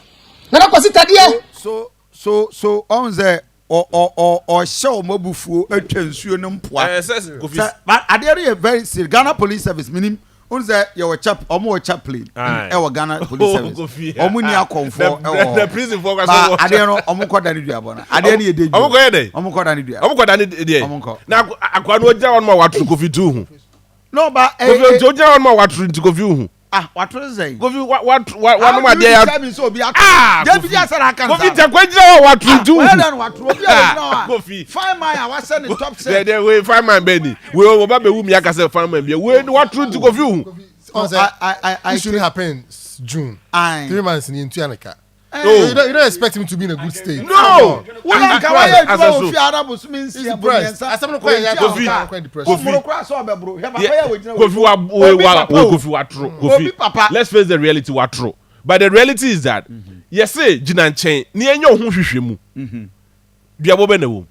Nana Kwasi Tadeɛ. So so so ɔn sɛ ɔ ɔ ɔ ɔhyɛ wɔn abufuo atwa nsuo no mpoa. Ɛɛ sɛ Kofi. Sɛ but adeɛ no yɛ very serious Ghana Police Service minim n sɛ yɛwɔ chap wɔn wɔ chaplain ɛwɔ Ghana Police Service wɔn ni akɔnfoɔ ɛwɔ hɔ the prison foɔ kɔ ba adeɛ no wɔn kɔ da ne dua bɔ no adeɛ no yɛ de dua wɔn kɔ yɛ dɛ wɔn kɔ da ne dua wɔn kɔ da ne deɛ wɔn kɔ na akwa no ogyina hɔ no ma watoro Kofi tu ho no ba ɛɛ Kofi ogyina hɔ no ma watoro nti Kofi hu. Ah, watoro sɛn? Kofi wa wa wa wanom adeɛ ya. How do you determine sɛ obi atoro? Ah, David asɛ na aka nsa. Kofi tɛ kwan gyina hɔ watoro nti wuhu. Wɔyɛ dɛ no watoro obi a ogyina hɔ a. Kofi. Fine man a wahyɛ ne top shirt. Dɛ dɛ wei fine man bɛn ni. Wei wɔ ba bɛwu mi aka sɛ fine man bia. Wei watoro nti Kofi wuhu. No, I, I, I, issue happen June. Aye. 3 months ni ntua ne ka. No. You don't, you don't expect him to be in a good state. No. Wọ́n yà wáyé adwuma wò fi ara bosome nsia bo mmiɛnsa. Asɛm no kɔ yɛ yɛ Kofi. Kofi. Kofi sɛ ɔbɛboro. Hwɛ papa yɛ wɔ gyina Kofi wa wa wa Kofi wa toro. Kofi. Obi papa. Let's face the reality wa toro. But the reality is that yɛsɛ gyina nkyɛn ni ɛnyɛ ohun hwehwɛ mu. Duabɔ bɛ na wɔm.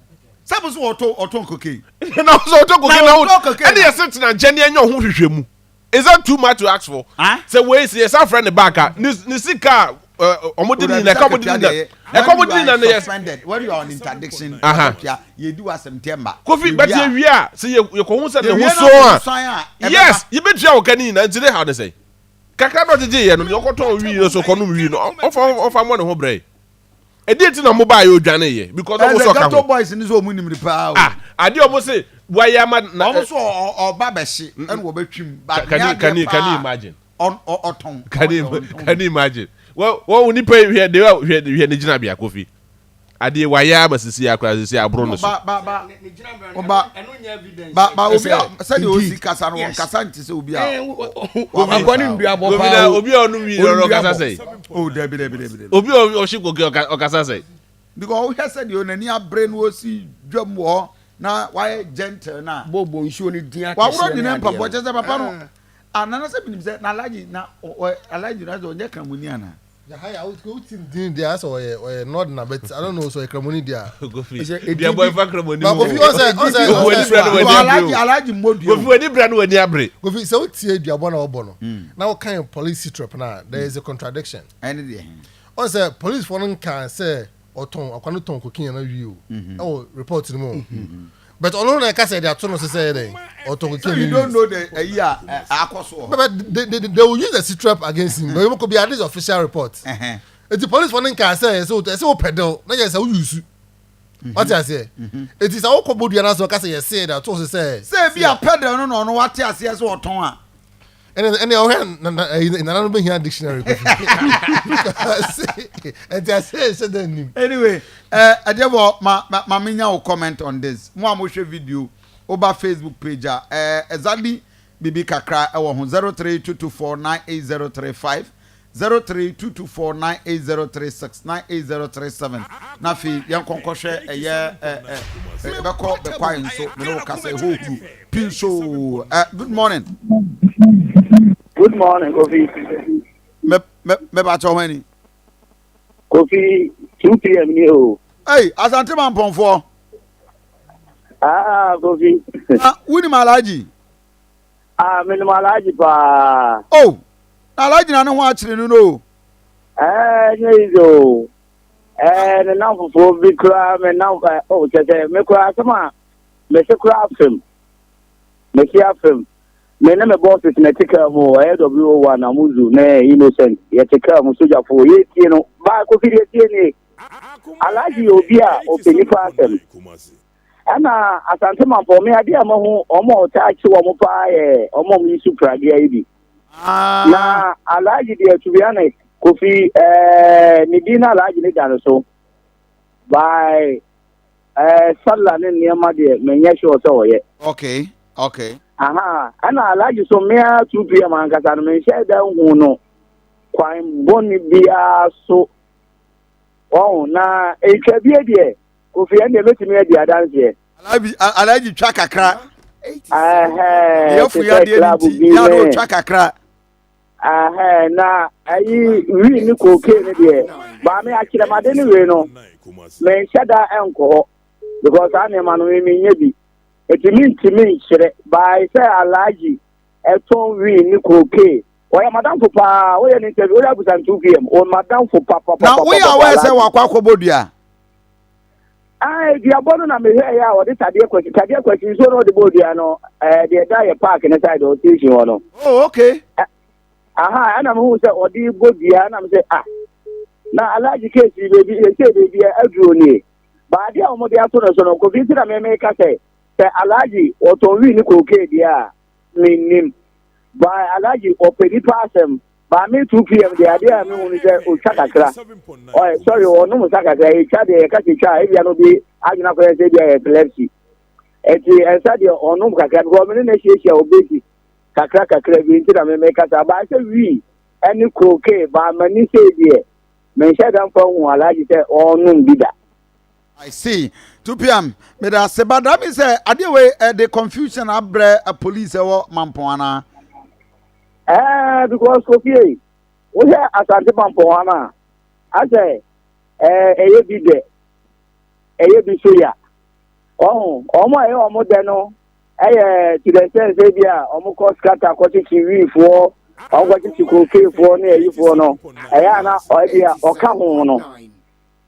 Sẹ́mu sọ ɔtɔ ɔtɔn cocaine. Na ɔsɔ ɔtɔ cocaine na ɛna yɛsɛ gyina nkyɛn ni ɛnyɛ ohun hwehwɛ mu. Is that too much to ask for? Sɛ wei sɛ yɛsan frɛ ne back a ne ne sika a ɔmo de ne nyina ɛka ɔmo de ne nyina ɛka ɔmo de ne nyina no yɛ. Suspended when you are on interdiction. Yɛ di wa asɛm tiɛ mba. Kofi but yɛ wie a sɛ yɛ yɛ kɔ ho sɛ ne ho so a yes yɛ bɛ tua ɔka ne nyina nti ne ha ne sɛ kakra na ɔgyegye yɛ no deɛ ɔkɔtɔn wii no so kɔnom wii no ɔfa ɔfa mmɔ ne ho brɛ. Ɛdeɛ ti na ɔmo baa yɛ odwane yɛ because ɔmo sɔ ka ho. Ghetto boys ni sɛ ɔmo nim ni paa o. Ah adeɛ ɔmo se wayɛ ama na. Ɔmo so ɔba bɛhye ɛna ɔbɛtwim but Can ne you can adeɛ you can you paa imagine? ɔtɔn. Can you can you imagine? Wɔ wɔ nipa yi hwɛ de hwɛ hwɛ ne gyinabea Kofi. Adeɛ wayɛ ama sisi akora sisi aboro no so. Ba ba ba ba ba ba obi a sɛdeɛ osi kasa no wɔn kasa nti sɛ obi a. Akɔ ne nduabɔ paa o. Obi a ɔno wi ɔno ɔkasa sɛ. O dabi dabi dabi dabi. Obi a ɔhye koke ɔkasa sɛ. Because wohwɛ sɛdeɛ n'ani abere no osi dwam wɔ hɔ na wayɛ gentle na. Bɔbɔ nsuo no din akɛseɛ ne adeɛ no. Waworɔ ne ne mpaboa kyɛ sɛ papa no. Ah nana sɛ menim sɛ na Alhaji na Alhaji na sɛ ɔnyɛ kramoni ana. Yahaya wo wo team din deɛ asɛ ɔyɛ ɔyɛ northern but I don't know sɛ ɔyɛ kramoni deɛ a. Kofi deɛ bɔ ɛfa kramoni mu. Kofi ɔsɛ ɔsɛ ɔsɛ Alhaji Alhaji mmɔ dua. Kofi w'ani bra no w'ani abere. Kofi sɛ wotie duabɔ na ɔbɔ no na wokan police sitrep no a there is a contradiction. Ɛne deɛ. Ɔn sɛ police foɔ no nkaa sɛ ɔtɔn akwa no tɔn cocaine na wie o ɛwɔ report no mu o but ɔno na ɛka sɛ ɛde ato no so sɛ ɛyɛ dɛn ɔtɔn cocaine you don't know the ɛyi a akɔ so wɔ hɔ. But they will use the sitrep against him but yɛbɛkɔ bi this official report eti police foɔ no nkaa sɛ ɛsɛ ɛsɛ wo peddle na yɛ sɛ wo use wate aseɛ eti sɛ wokɔ bodua no ase ɔka sɛ yɛse ɛde ato so sɛ. Sɛ ebi a peddle no na ɔno wate aseɛ sɛ ɔtɔn a. Ɛnɛ ɛnɛ ɔhwɛ na na ɛyi nana no bɛhia dictionary kofi ɛnti ase ɛhyɛ dɛ nim. Anyway, ɛɛ ɛdeɛ bɔ ma ma ma me nya wo comment on this. Mo a mo hwɛ video, woba Facebook page a, ɛɛ exactly bibi kakra ɛwɔ ho 03224 98035 03224 98036 98037 na afei yɛn nkɔnkɔhwɛ ɛyɛ ɛ ɛ ɛbɛkɔ bɛkwae nso me ne wo kasa ɛhɔ huru Pinso eh, good morning. Good morning, Kofi. Me me me ba kyɛw hɛn ni. Kofi, 2 p.m. ni o. Hey, Asante Mampɔnfoɔ. Ah, Kofi. Ah, wunim Alhaji? Ah, menim Alhaji paa. Oh, na Alhaji na ne ho akyere no no. Eh, nyɛ easy o. Eh, ne nam fufuo bi koraa me nam eh, oh, kyɛ sɛ me koraa asɛm a Mese koraa afem. Mese afem. Me ne me bosses na ɛte kaa mu o, ɛyɛ WO1, Amuzu ne Innocent, yɛte kaa mu, sogyafoɔ, yɛretie no. Baa Kofi deɛ tie nie. Alhaji yɛ obi a ɔpɛ nipa asɛm. Ɛna Asante Mampɔn, me adeɛ a mahu wɔn a ɔtaa kye wɔn paa yɛ wɔn a wɔyi su pragea yi bi. Na Alhaji deɛ to be honest, Kofi, ɛɛ, ne din na Alhaji ne da no so. By Ɛɛ sallah ne nneɛma deɛ menyɛ sure sɛ ɔyɛ. Okay, okay. Aha, ɛna Alhaji so mmea 2 pm ankasa no menhyɛ da nhu no kwan bɔne biara so. Wɔn na etwa bie deɛ Kofi ɛndeɛ mɛtumi adi adanseɛ. Alhaji Alhaji twa kakra. Ɛhɛn, Yɛfo yadeɛ no nti, yɛ a na ɔtwa kakra. Ɛhɛn, na ayi wii ne cocaine no deɛ maame akyerɛmade ne wei no menhyɛ da nkɔ hɔ because saa nneɛma no me menyɛ bi eti mentumi nkyerɛ bae sɛ alhaji ɛtɔn wii ne cocaine ɔyɛ madamfo paa woyɛ ne interview woyɛ abusa 2 pm o madamfo papapapa Na woyɛ aware sɛ wakɔ akɔbɔ dua? Ah, duabɔ no na mehwɛeɛ a ɔde tadeɛ kwasi tadeɛ kwasi nsuo na ɔde bɔɔ dua no ɛɛ deɛ ɛda yɛ park ne side ɔ station hɔ no. Oh okay. Aha ɛna mehu sɛ ɔde bɔ dua ɛna me sɛ ah na alhaji case beebi ɛsɛ beebi aduro nie baade a wɔde ato no so no kofi nti na mɛmɛ ka sɛ sɛ alhaji ɔtɔn wii ne kookee deɛ a mennim ba alhaji ɔpɛ nipa asɛm. Maame 2 pm deɛ adeɛ a mehu no sɛ ɔtwa kakra ɔyɛ sorry ɔnom nsa kakra ɛtwa deɛ yɛka sɛ twa a ebia no bi adwene akɔyɛ sɛ ebia yɛ epilepsy ɛti ɛnsa deɛ ɔnom kakra because me ne no ahyiahyia wɔ basis kakra kakra bi nti na me meka saa baa sɛ wii ɛne kookee baa m'ani sɛ deɛ menhyɛ da mfa hu alagye sɛ ɔnom bi da. I see. 2 pm. Meda ase but that means sɛ adeɛ wei ɛde confusion abrɛ police ɛwɔ Mampɔn anaa? Ɛɛ because Kofi ei, wohwɛ Asante Mampɔn ha no a, asɛ ɛɛ ɛyɛ bi dɛ, ɛyɛ bi so ya. Ɔho, wɔn a ɛyɛ wɔn dɛ no ɛyɛ to the extent sɛ bi a wɔn kɔ scatter kɔkyekye wiifoɔ, wɔn kɔkyekye kokeefoɔ ne ayifoɔ no, ɛyɛ a na ɔyɛ bi a ɔka ho no.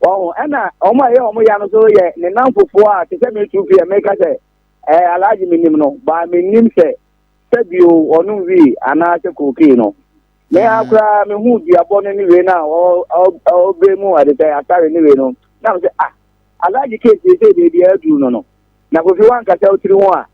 Ɔho, ɛna wɔn a ɛyɛ wɔn ya no so yɛ ne namfofoɔ a te sɛ me tu pii a meka sɛ ɛɛ Alhaji menim no, baa menim sɛ sɛ bio ɔnom wii anaasɛ kookii no. Me ara koraa mehuu duabɔ no ne wei no a ɔbrɛ mu ɛde sɛ asare ne wei no na me sɛ ah Alhaji case yi sɛ baabi a aduru no no na Kofi wankasa wo tiri ho a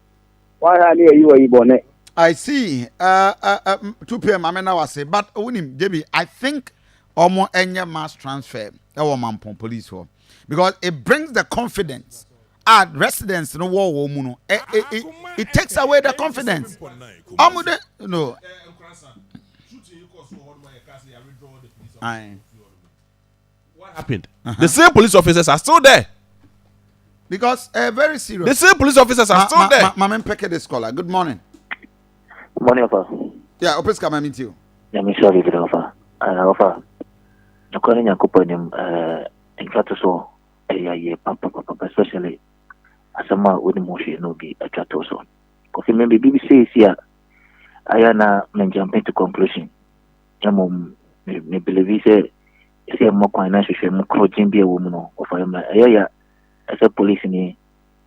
wahwɛ a ne ayi wɔ yi bɔne. I see. Uh, uh, uh, 2 p.m. I'm now I say, but unim, JB, I think. ɔmo ɛnyɛ mass transfer ɛwɔ Mampɔn police hɔ because it brings the confidence a residents no wɔ wɔn mu no ɛ ɛ it, it takes away the confidence ɔmo de no. Aye. What happened? Uh-huh. The same police officers are still there. Because very serious. The same police officers are ma, still ma, there. Ma, ma, ma, this caller. Good morning. Good morning, Ofa. Yeah, Opes kama meet you. Nyame nhyira bebree Ofa. Uh, Ofa, nokorɛ ne Nyankopɔn anim uh, ntwa to so ɛyɛ ayɛ papapapa especially asɛm a wonim ho hwee na obi atwa to so. Kofi me biribi bi seesi a ayɛ na me jumping to conclusion. Na mmom me, me believe sɛ ɛsɛ yɛmmɔ kwan na nhwehwɛmu korɔgyen bi a ɛwɔ mu no ɔfa yɛ ma ɛyɛ ya ɛsɛ polisi ni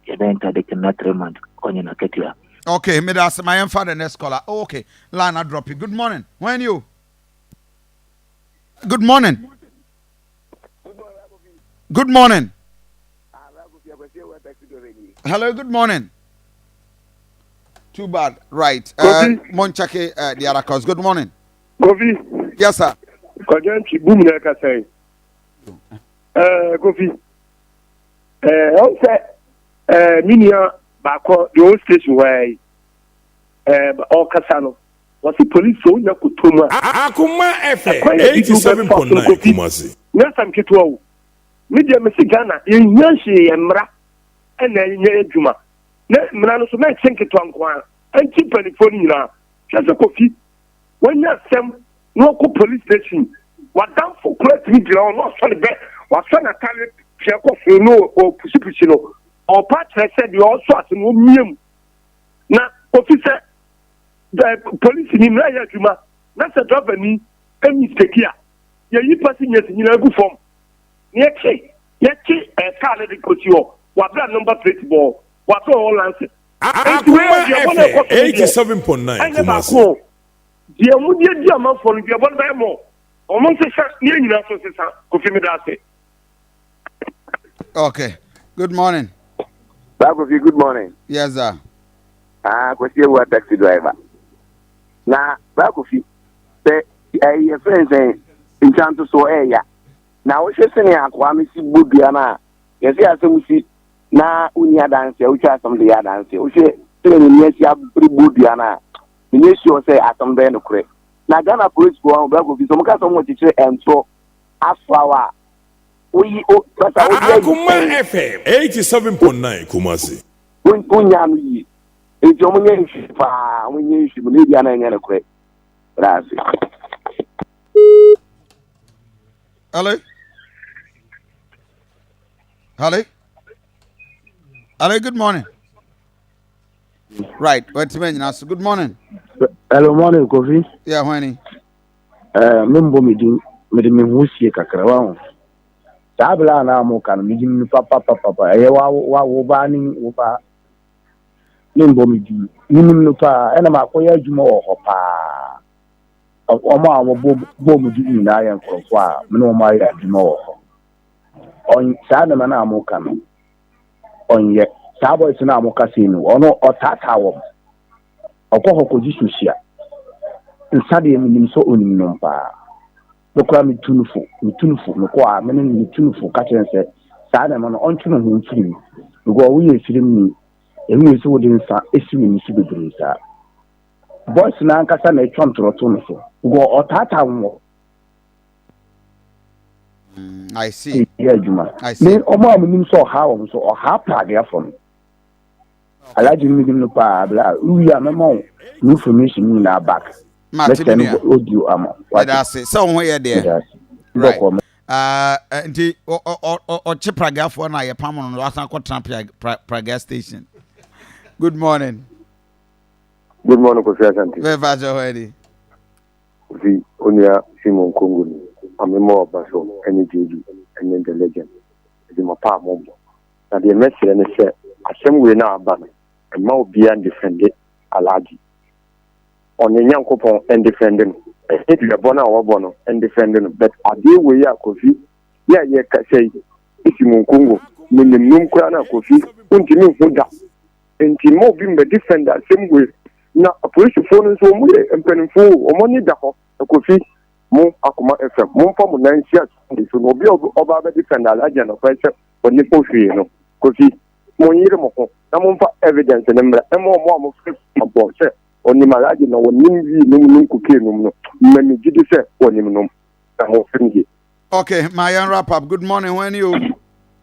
yɛbɛ interdict na 3 months ɔnyɛ n'akatua. Okay, me da ma yɛmfa the next caller. Oh, okay. Line a drop it. Good morning. When you? Good morning. Good morning. Hello, good morning. Too bad. Right. Monchake the other cause. Good morning. Kofi. Yes, sir. Kwadwo Ntwi boom na ɛkasa yi. Ɛɛ Kofi. Ɛɛ ɔn sɛ ɛɛ me nua baako deɛ ɔwɔ station hɔ yi ɛɛ ɔkasa no wɔsi polisi onya koto mu a. Akoma FM Ɛkwan yɛ bibi wobɛfa so no 87.9 Kofi. Kumasi. Nyɛ asɛm ketewa o. Me deɛ mesi Ghana yɛnhia hwee yɛ mmara ɛna ɛnyɛ adwuma. Na mmara no so mɛnkyɛ nketewa nko ara ɛnkyi mpanimfoɔ no nyinaa. Hwɛ sɛ Kofi wanya asɛm na ɔkɔ police station wadamfo kora tumi gyina hɔ na ɔsɔ ne bɛ wasɔ n'atare pia kɔ soro na ɔpusipusi no ɔpa kyerɛ sɛ deɛ ɔsɔ ase no ɔmia mu na Kofi sɛ ɛ polisi ni mmara yɛ adwuma na sɛ driver ni mistake a yɛyi passengers nyinaa gu fam na yɛkye yɛkye ɛ car no de kɔsi hɔ wabra number plate bɔ wabra ɔwɔ license nti wei Akoma yɛ deɛ bɔ no FM ɛkɔ so no deɛ 87.9 ɛnyɛ Kumasi. baako o deɛ ɔmo de adi amanfoɔ no deɛ bɔ no bɛyɛ mɔ ɔmo nsesa ne yɛn nyinaa so nsesa Kofi mi da ase. Okay. Good morning. Baa Kofi, good morning. Yes, sir. Ah, Kwasi Ewu taxi driver. Na Baa Kofi, sɛ ɛyɛ fɛn sɛn ntwanto so ɛɛya. Na wohwɛ sɛnea akoa no si bɔ dua no a, yɛsɛ asɛm si na wonni adanse a wotwa asɛm de yɛ adanse. Wohwɛ sɛnea n'ani asi abere bɔ dua no a, menyɛ sure sɛ asɛm bɛyɛ nokorɛ. Na Ghana polisifoɔ ho Baa Kofi, sɛ ɔmo ka sɛ ɔmo kyekyere ɛntorɔ asoa wo a, woyi o basa woyi ayi Akoma FM 87.9 Kumasi. wonya no yie nti ɔmo nyɛ nhwi paa ɔmo nyɛ nhwi mu na ebi ana ɛnyɛ nokorɛ raase. Hello. Hello. Hello. Good morning. Right. Wait a minute. So good morning. Hello, morning, Kofi. Yeah, Wani. Me mbɔ me din, mede me ho sie kakra wa ho. Saa abela a na mo ka no, me din no papapapa. Ɛyɛ wa wa wo ba ne wo ba. Me mbɔ me din. Menim no paa, ɛna makɔyɛ adwuma wɔ hɔ paa. Wɔn a wɔbɔ bɔ mu din nyinaa yɛ nkurɔfoɔ a me ne wɔn ayɛ adwuma wɔ hɔ. Ɔn saa nneɛma no a mo ka no, ɔnyɛ. Saa boys no a mo ka sei no, ɔno ɔtaataa wɔn. Ɔkɔ hɔ kɔgye sohyia. Nsa deɛ menim sɛ onim nom paa. Me koraa metu no fo, metu no fo, mekɔ a me ne no metu no fo ka kyerɛ no sɛ saa nneɛma no ɔntwe ne ho mfiri mu. Because woyɛ firimni, ɛnwie sɛ wode nsa esi w'ani so bebree saa. Boys no ankasa na ɛtwa ntorɔ to no so. Because ɔtaataa wɔn wɔ I see. yɛ adwuma. I see. Me ɔmo a menim sɛ ɔhaa wɔn so, ɔhaa prageafoɔ no. Alhaji no menim no paa bla wowie a mɛma wo ne information no nyinaa back. Mate me Mɛsɛn nua. no audio ama wo. Meda ase. Sɛ wo ho yɛ deɛ. Meda ase. Right. Bɔkɔ. Nti ɔkye pragafoɔ no a yɛpam no no wasan kɔtena pragea station. Good morning. Good morning, Kofi Asante. Bɛfa kyɛ hɔ adi. Kofi, onua Simon Kongo ni. Amema ɔba so ɛne JB ɛne the legend. Adwuma pa a mobɔ. Na deɛ mɛsrɛ ne sɛ asɛm wei na aba no, mma obiara ndefɛnde Alhaji. Ɔne Nyankopɔn ndefɛnde no. Ɛnyɛ duabɔ no a wɔbɔ no ndefɛnde no. But adeɛ wei a Kofi yɛ a yɛkasa yi, Simon Kongo, menim nom koraa no a Kofi, wontumi nhu da. Nti mma obi mmɛdefɛnde asɛm wei. Na apolisifoɔ no nso wɔn yɛ mpanimfoɔ o, wɔn ani da hɔ. Kofi, Mo Akoma FM, momfa mo nan nsi asɛm yi so na obi a ɔba abɛ defend Alhaji anɔpa yi sɛ ɔnni ho hwee no, Kofi, monyere mo ho na momfa evidence no mmra mma wɔn a wɔfrɛ Mampɔn sɛ ɔnim Alhaji na ɔnim wii nom nom cocaine nom no, mma me gyidi sɛ ɔnim nom na monhwɛ no yie. Okay, ma yɛn wrap up. Good morning, when you?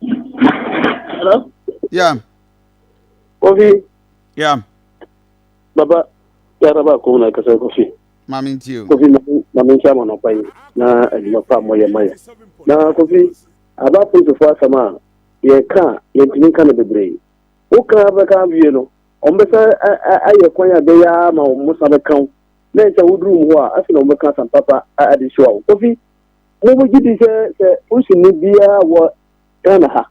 Hello? Yeah. Kofi. Yeah. Baba, yàrá bá kó na kasa Kofi. Maame nti o. Kofi maame nkyɛn ama nɔpa yi na adwuma pa a moyɛ ma yɛ. Na Kofi, aba apolisifo asɛm a yɛka a yɛntumi nka no bebree. Woka bɛka wie no, wɔn bɛsa ayɛ kwan a bɛyɛ ara ma wɔn sa bɛka wo. Na nkyɛ woduru mu hɔ a, afei na wɔn bɛka asɛm papa ade soa wo. Kofi, mo mo gye di sɛ sɛ polisini biara wɔ Ghana ha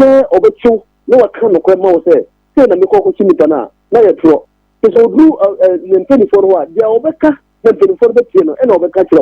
sɛ ɔbɛkyew na waka nokorɛ ma wo sɛ sei na mekɔ kɔkye nipa no a, na yɛ torɔ. Te sɛ ɔduru ne mpanimfoɔ no hɔ a, deɛ ɔbɛka na mpanimfoɔ no bɛtie no ɛna ɔbɛka kyerɛ wo.